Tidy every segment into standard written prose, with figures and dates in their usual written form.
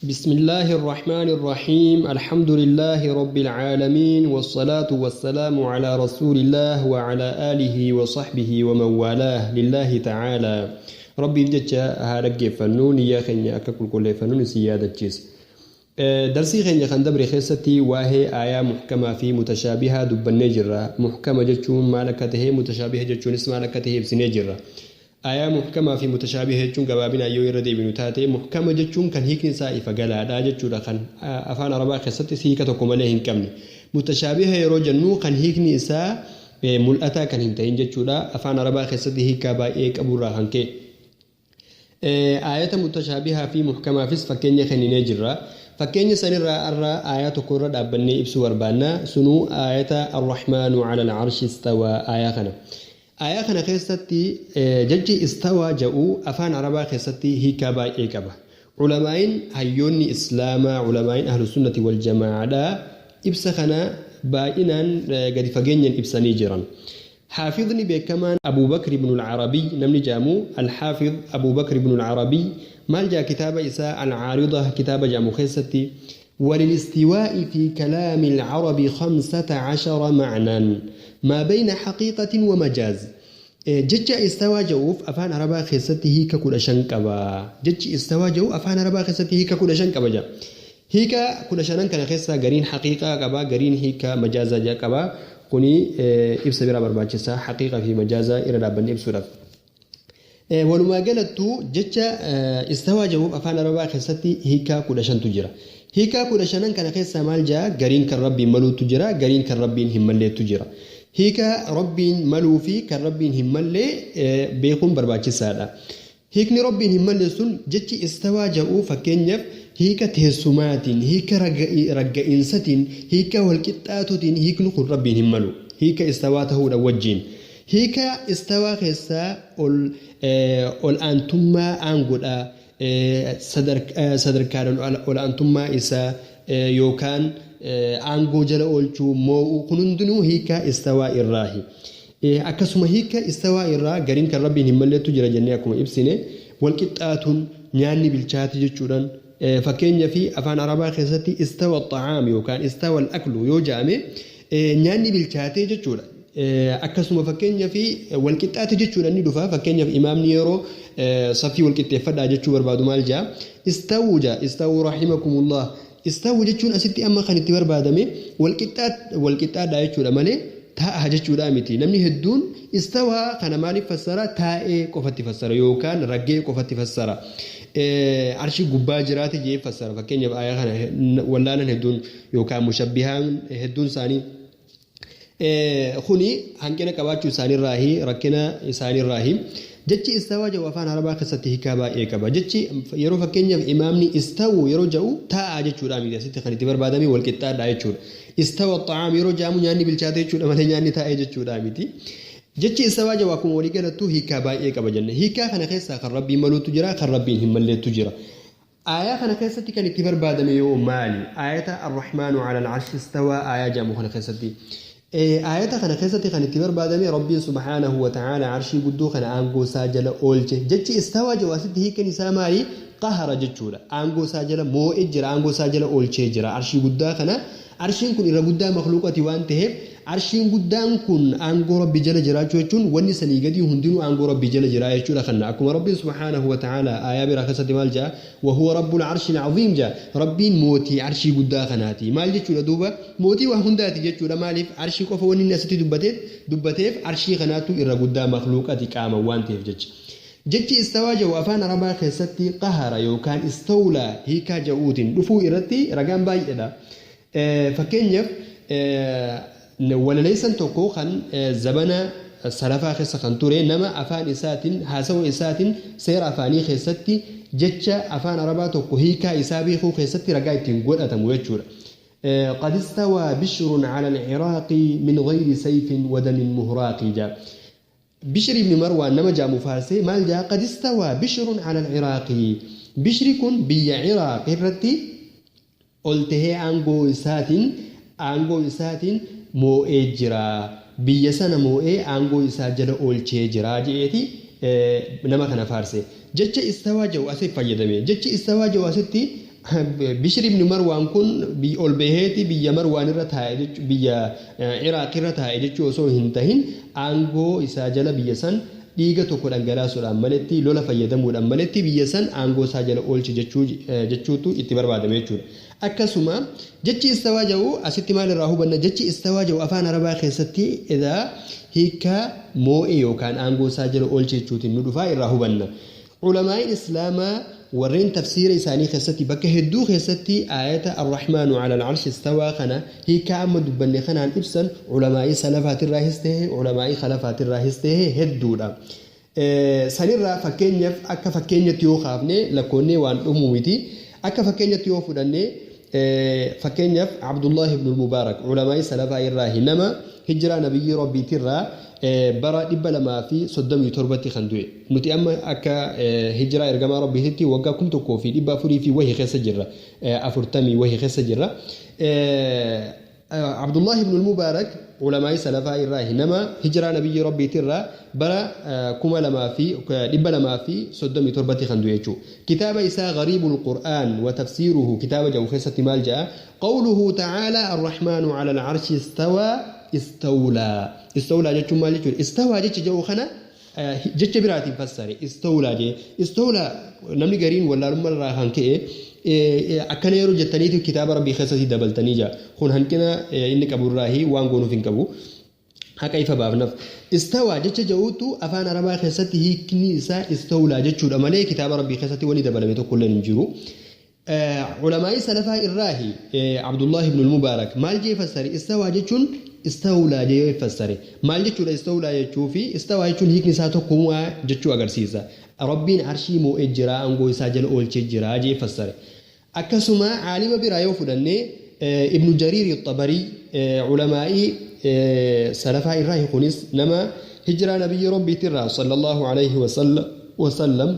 بسم الله الرحمن الرحيم الحمد لله رب العالمين والصلاة والسلام على رسول الله وعلى آله وصحبه ومن والاه لله تعالى ربي جتشا هارك فنون يا خنيا أكل كل فنون سيادة جيس درسي خنيا خندبري خيستي وهي آية محكمة في متشابهة دب النجرة محكمة جتشون مالكته متشابهة جتشون اسم مالكته بسنجرة آية محكمة في متشابهة jechuun gabaabina yoo irra deebinu taate muhkama jechuun kan hiikni isaa ifa galaadha jechuudha kan afaan arabaa keessatti hiika tokko malee hin qabne mutashaabiha yeroo jennu kan hiikni isaa mul'ataa kan hin ta'in jechuudha afaan arabaa keessatti hiikaa baay'ee qaburraa kan ka'e aayata mutashaabihaa fi muhkamaafis fakkeenya kenninee jirra fakkeenya sanirraa irra aayaa tokko irra dhaabbannee ibsuu barbaanna sunuu aayata arrahmaanu cala alcarshi istawaa aayaa kana آية kana keessatti jechi istawaa jedhu afaan arabaa keessatti hiikaa baay'ee qaba. Culamaa'iin hayyoonni islaamaa culamaa'iin ahlu sunnati wal jamaadhaa ibsa kana baay'inaan gadi fageenyaan ibsanii jiran. Xaafidni beekamaan Abu Bakr ibn al-Arabiy namni jedhamu Al-Xaafid Abu Bakr ibn al-Arabiy maal jaa kitaaba isaa Al-Caarida kitaaba jedhamu keessatti وللاستواء في كلام العرب 15 معنى ما بين حقيقة ومجاز jecha istawaa jedhuuf afaan arabaa keessatti hiika 15 qaba. Jechi istawaa jedhu afaan arabaa keessatti hiika 15 qaba jedha. Hiika 15 kana keessaa gariin haqiiqaa qaba, gariin hiika majaazaa qaba. Kuni ibsa biraa barbaachisaa haqiiqaa fi majaazaa irra dhaabbanne ibsuudhaaf. Walumaa galattuu jecha istawaa jedhuuf afaan arabaa keessatti hiika 15tu jira. Hiika 15 kana keessaa maal jaa gariin kan rabbiin maluutu jira, gariin kan rabbiin hin malleetu jira. Hiika rabbiin maluu fi kan rabbiin hin mallee beekuun barbaachisaadha. Hiikni rabbiin hin malle sun jechi istawaa jedhu fakkeenyaaf hiika teessumaatiin, hiika ragga'iinsatiin, hiika walqixxaatuutiin hiikni kun rabbiin hin malu. Hiika istawaa ta'uudha wajjin. Hiika istawaa keessaa ol aantummaa aangoodha. Sadarkaadhaan ol aantummaa isaa yookaan aangoo jala oolchuu moo'uu kun hundinuu hiika istawaa irraahi. Akkasuma hiika istawaa irraa gariin kan rabbiin hin malleetu jira jennee akkuma ibsine walqixxaatuun nyaanni bilchaate jechuudhaan fakkeenyaa fi afaan arabaa keessatti istawa xacaam yookaan istawa aklu yoo jedhame nyaanni bilchaate jechuudha. Akkasuma fakkeenyaa fi walqixxaate jechuudha inni dhufa fakkeenyaaf imaamni yeroo saffii walqixxeeffadhaa jechuu barbaadu maal jaa istawuu jaa istawuu rahimakumullah istawuu jechuun asitti amma kan itti barbaadame walqixxaadhaa jechuudha malee taa'a jechuudha miti namni hedduun istawaa kana maaliif fassara taa'ee qofatti fassara yookaan raggee qofatti fassara arshii gubbaa jiraate jee fassara fakkeenyaaf aayaa kana wallaalan hedduun yookaan mushabbihaan hedduun isaanii kuni hanqina qabaachuu isaaniirraahi rakkina isaaniirraahi jechi istawaa jedhu afaan arabaa keessatti hiikaa baay'ee qaba. Jechi yeroo fakkeenyaaf imaamni istawuu yeroo jedhu taa'a jechuudha miti asitti kan itti barbaadame walqixxaadha jechuudha. Istawa xacaam yeroo jedhamu nyaanni bilchaate jechuudha malee nyaanni taa'ee jechuudha miti. Jechi istawaa jedhu akkuma walii galattuu hiikaa baay'ee qaba jenne. Hiikaa kana keessaa kan rabbiin maluutu jira kan rabbiin hin malleetu jira. Aayaa kana keessatti kan itti barbaadame yoo maali? Aayata Arrahmaanu cala alcarshi istawaa aayaa jedhamu kana keessatti. Aayata kana keessatti kan itti barbaadame rabbiin subhaanahu wa ta'aala arshii guddoo kana aangoo isaa jala oolche. Jechi istawaa jedhu asitti hiikan isaa maali? Qahara jechuudha. Aangoo isaa jala moo'ee jira, aangoo isaa jala oolchee jira. Arshii guddaa kana arshiin kun irra guddaa makhluuqati waan ta'eef arshiin guddaan kun aangoo rabbi jala jiraachuu jechuun wanni sanii gadii hundinuu aangoo rabbi jala jira jechuudha kana akkuma rabbiin subhaanahu wa ta'aala aayaa biraa keessatti maal jedha wahuwa rabbul arshil aziim jedha rabbiin mootii arshii guddaa kanaati maal jechuudha duuba mootii waa hundaati jechuudha maaliif arshii qofa wanni inni asitti dubbateef arshii kanaatu irra guddaa makhluuqati qaama waan ta'eef jecha. Jechi istawaa jedhu afaan arabaa keessatti qahara yookaan istawlaa hiikaa jedhuutiin dhufuu irratti ragaan baay'eedha. Fakkeenyaaf walaleessan tokko kan zabana salafaa keessa kan ture nama afaan isaatiin haasawa isaatiin seera afaanii keessatti jecha afaan arabaa tokko hiikaa isaa beekuu keessatti ragaa ittiin godhatamu jechuudha. قد استوى بشر على العراق من غير سيف ودم مهراق جاء بشر بن مروان نما جاء مفارسي مال جاء قد استوى بشر على العراق بشر كن بي عراق الرتي قلته aangoo isaatiin moo'ee jira biyya sana moo'ee aangoo isaa jala oolchee jira je'eeti nama kana faarse jecha istawaa jedhu asitti fayyadame jechi istawaa jedhu asitti Bishir ibn Marwaan kun ol baheeti biyya Marwaan irra taa'e jechuun biyya Iraaq irra taa'e jechuu osoo hin tahin aangoo isaa jala biyya san dhiiga tokko dhangalaasuudhaan maletti lola fayyadamuudhaan maletti biyya san aangoo isaa jala oolche jechuutu itti barbaadame jechuudha. Akkasuma jechi istawaa jedhu asitti maal irraa hubanna? Jechi istawaa jedhu afaan Arabaa keessatti edaa hiika moo'e yookaan aangoo isaa jala oolche jechuutiin nu dhufaa irraa hubanna. Culamaa'iin Islaamaa warreen tafsiira isaanii keessatti bakka hedduu keessatti aayata Arrahmaanu ala al-arshi istawaa kana hiikaa amma dubbanne kanaan ibsan culamaa'ii salafaatirraahis ta'e culamaa'ii khalafaatirraahis ta'e hedduudha. Sanirraa fakkeenyaaf akka fakkeenyatti yoo kaafne lakkoonnee waan dhumu miti. Akka fakkeenyatti yoo fudhanne fakkeenyaaf Abdullahi ibn Mubaarak culamaa'ii salafaa irraa nama hijiraa nabiyyi rabbiitirraa bara 237tti kan du'e. Nuti amma akka hijiraa ergamaa rabbiititti waggaa 1400 fi wahii keessa jirra. 40 wahii keessa jirra. Abdullahi ibn Mubaarak culamaa'ii salafaa irraa nama hijiraa nabiyyi rabbiitirraa bara 2237tti kan du'e jechuudha. Kitaaba isaa Gariibul Qur'aan wa tafsiiruhu kitaaba jedhu keessatti maal jedha? Qawluhu ta'aalaa Arrahmaanu ala al-arshi istawaa istawlaa. Istawlaa jechuun maal jechuudha? Istawaa jecha jedhu kana jecha biraatiin fassare istawlaa jee. Istawlaa namni gariin wallaalummaa irraa kan ka'e akkana yeroo jettaniitu kitaaba rabbii keessatti dabaltanii jira. Kun hanqina inni qabu irraahi waan goonuuf hin qabu. Haqa ifa baafnaaf. Istawaa jecha jedhutu afaan Arabaa keessatti hiikni isaa istawlaa jechuudha malee kitaaba rabbii keessatti wanni dabalame tokko illee hin jiru. Culamaa'ii salafaa irraahi Abdullahi ibn Mubaarak maal jee fassare? Istawaa jechuun istawlaa jee fassare. Maal jechuudha istawlaa jechuu fi istawaa jechuun hiikni isaa tokkummaa jechuu agarsiisa. Rabbiin arshii moo'ee jira, aangoo isaa jala oolchee jira jee fassare. Akkasuma caalima biraa yoo fudhanne Ibnu Jariir Xabarii culamaa'ii salafaa irraahi kunis nama hijiraa nabiyyi rabbiitirraa sallallahu alayhi wasallam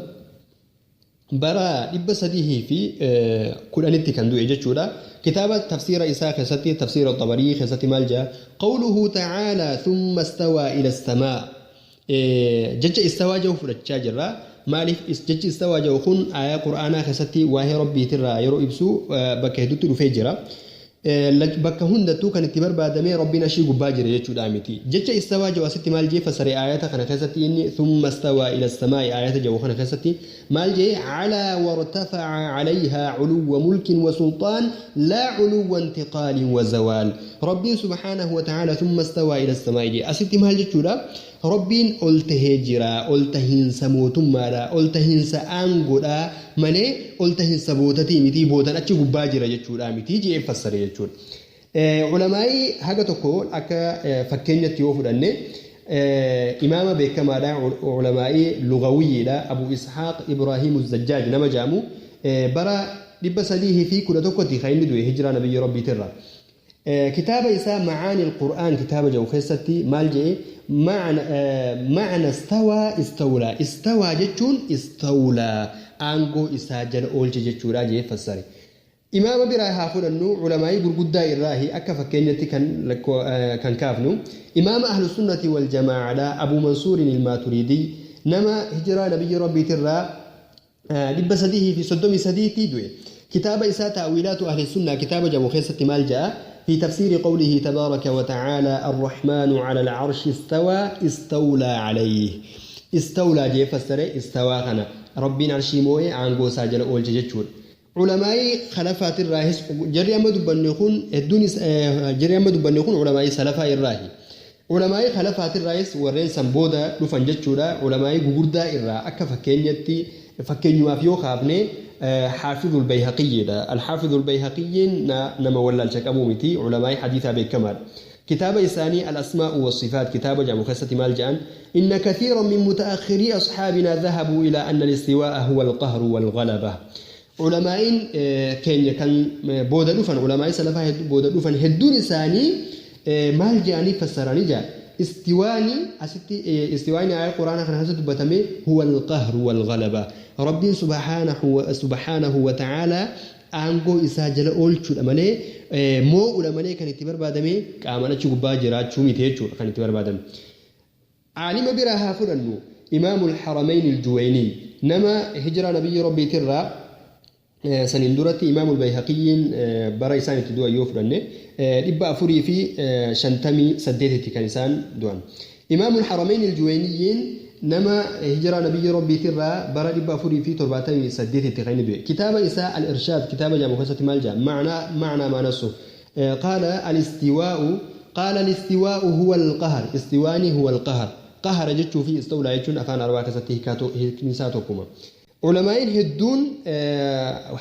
bara 310tti kan du'e jechuudha. Kitaaba tafsiira isaa keessatti tafsiira Xabarii keessatti maal jedha? Qawluhu ta'aalaa thumma istawaa ila samaa. Jecha istawaa jedhu fudhachaa jirra. Maaliif jechi istawaa jedhu kun aayaa Qur'aanaa keessatti waa'ee rabbiitirraa yeroo ibsu bakka hedduutti dhufee jira. Bakka hundattuu kan itti barbaadame rabbiin ashii gubbaa jira jechuudha miti. Jecha istawaa jedhu asitti maal jee fassare aayata kana keessatti inni thumma istawaa ila samaa'i aayata jedhu kana keessatti maal jee calaa wartafaca calayhaa culuwwa mulkin wa sultaan laa culuwwa intiqaalin wa zawaal. Rabbiin subhaanahu wa ta'aala thumma istawaa ila samaa'i jee asitti maal jechuudha? Rabbiin ol tahee jira, ol tahiinsa mootummaadha, ol tahiinsa aangoodha malee ol tahiinsa bootatii miti, bootan achi gubbaa jira jechuudha miti jee fassare jechuudha. Culamaa'ii haga tokko akka fakkeenyatti yoo fudhanne imaama beekamaadha culamaa'ii lugawiyyiidha Abu Ishaaq Ibraahiim Zajjaaj nama jedhamu bara 311tti kan inni du'e hijiraa nabiyyi rabbiitirra. Kitaaba isaa Macaani Qur'aan kitaaba jedhu keessatti maal jedhe? Macna istawaa istawlaa. Istawaa jechuun istawlaa aangoo isaa jala oolche jechuudha jee fassare. Imaama biraa haa fudhannu culamaa'ii gurguddaa irraahi akka fakkeenyatti kan kaafnu imaama ahlu sunnati wal jamaa'aadha Abu Mansuurin ilmaaturiidii nama hijiraa nabiyyi rabbiitirraa 333tti du'e. Kitaaba isaa Ta'wiilaatu ahli sunnaa kitaaba jedhamu keessatti maal jedha? في تفسير قوله تبارك وتعالى الرحمن على العرش استوى استولى عليه. استولى جي فسر استوى خنا ربنا عرشي موي عنقو ساجل أول ججول. علماء خلفات الراهس جري أما دبنيخون الدنيا جري أما دبنيخون علماء سلفاء الراهي. علماء خلفات الراهس ورين سنبودا لفن ججولا علماء غوردا الرا أكا فكينيتي فكينيو أفيو خافني حافظ البيهقي ده. الحافظ البيهقي نما ولا الشكامومتي علماء حديث أبي كمال. كتاب إساني الأسماء والصفات كتاب جامع خسة مال جان إن كثيرا من متأخري أصحابنا ذهبوا إلى أن الاستواء هو القهر والغلبة. علماء كان كان بودا لفن علماء سلفا بودا لفن هدون إساني مال جاني فسراني جا استواني أستي استواني على القرآن خنا حسد بتمي هو القهر والغلبة. ربي سبحانه وتعالى aangoo isaa jala oolchuudha malee moo'uudha malee kan itti barbaadame qaamaan achi gubbaa jiraachuu miti jechuudha kan itti barbaadame. Caalima biraa haa fudhannu Imaamul Haramayn Aljuwayni nama hijiraa nabiyyi rabbiitirraa Saniin duratti Imaamul Bayhaqiyyiin bara isaan itti du'an yoo fudhanne 458tti kan isaan du'an. Imaamul Harameyn Aljuweyniyyiin nama hijiraa nabiyyi rabbiitirraa bara 478tti kan inni du'e. Kitaaba isaa Al-Irshaad kitaaba jedhamu keessatti maal jedha? Ma'naa maa nassu. Qaala al-istiwaa'u, qaala al-istiwaa'u huwa al-qahr. Istiwaani huwa al-qahr. Qahara jechuu fi istawlaa jechuun afaan Arabaa keessatti hiikni isaa tokkuma. Ulamaa'iin hedduun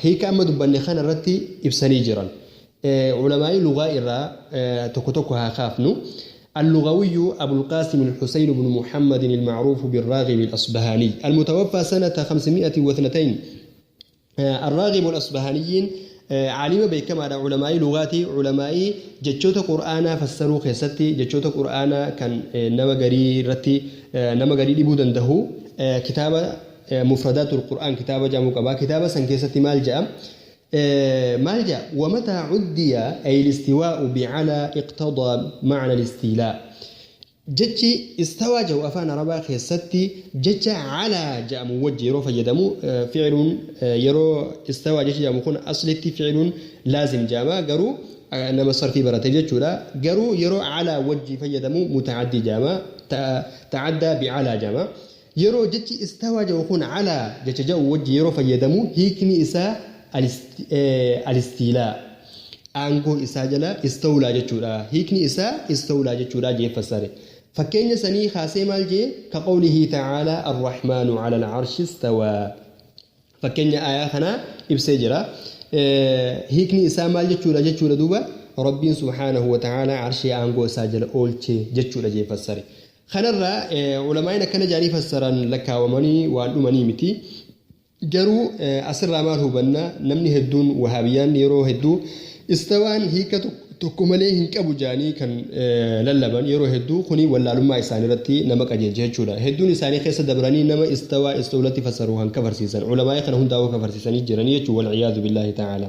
hiika amma dubbanne kana irratti ibsanii jiran. Ulamaa'ii lugaa irraa tokko tokko haa kaafnu. اللغوي أبو القاسم الحسين بن محمد المعروف بالراغب الأصبهاني المتوفى سنة 502. الراغب الأصبهاني عالم بكما علماء لغاتي، علماء جتشوت قرآن فسروا خيستي جتشوت قرآن كان نما غري رتي نما غري ديبو دندهو كتابة مفردات القرآن كتابة جامو قبا كتابة سنكيستي مال جاء مال جاء ومتى عدي أي الاستواء بعلى اقتضى معنى الاستيلاء. جتشي استوى جو أفان ربا خيستي جتش على جاء موجه يرو فيدمو فعل يرو استوى جتش جاء مكون أصلتي فعل لازم جاما قرو نما صرفي براتي جتشولا قرو يرو على وجه فيدمو متعدي جاما تعدى بعلى جاما يرو جتش استوى جو كون على جتش جو وجه يرو فيدمو هيكني إسا الاستيلاء أنكو إسا جلا استولى جتشولا هيكني إسا استولى جتشولا جي فسري. فكين سني خاسي مالجي كقوله تعالى الرحمن على العرش استوى. فكين آية خنا إبسجرا هيكني إسا مالجي جتشولا جتشولا دوبا ربي سبحانه وتعالى عرشي أنكو إسا جلا أولتي جتشولا جي فسري. خنرا علمائنا كان جاني فسرا لك ومني وأمني متي جرو أسر مال هو بنا نمني هدون وهابيان يرو هدو استوان هيك tokko malee hin qabu jaanii kan lallaban yeroo hedduu kuni wallaalummaa isaanii irratti nama qajeelcha jechuudha. Hedduun isaanii keessa dabranii nama istawaa istawlatti fassaruu kan kafarsiisan ulamaa'ii kana hundaa'uu kafarsiisanii jiranii jechuudha. Walciyaadu billaahi ta'ala.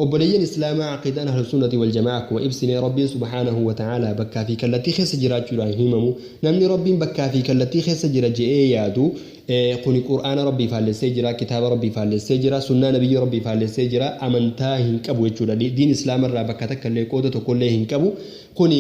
Obboleeyyan Islaamaa aqiidaan ahlu sunnati wal jamaa akkuma ibsine Rabbiin subhaanahu wa ta'ala bakkaa fi kallattii keessa jiraachuudhaan himamu. Namni Rabbiin bakkaa fi kallattii keessa jira je'ee yaadu kuni Qur'aana Rabbii faallessee jira, kitaaba Rabbii faallessee jira, sunnaa nabiyyi Rabbii faallessee jira, amantaa hin qabu jechuudha. Diin Islaamarraa bakka takka illee qooda tokkollee hin qabu. Kuni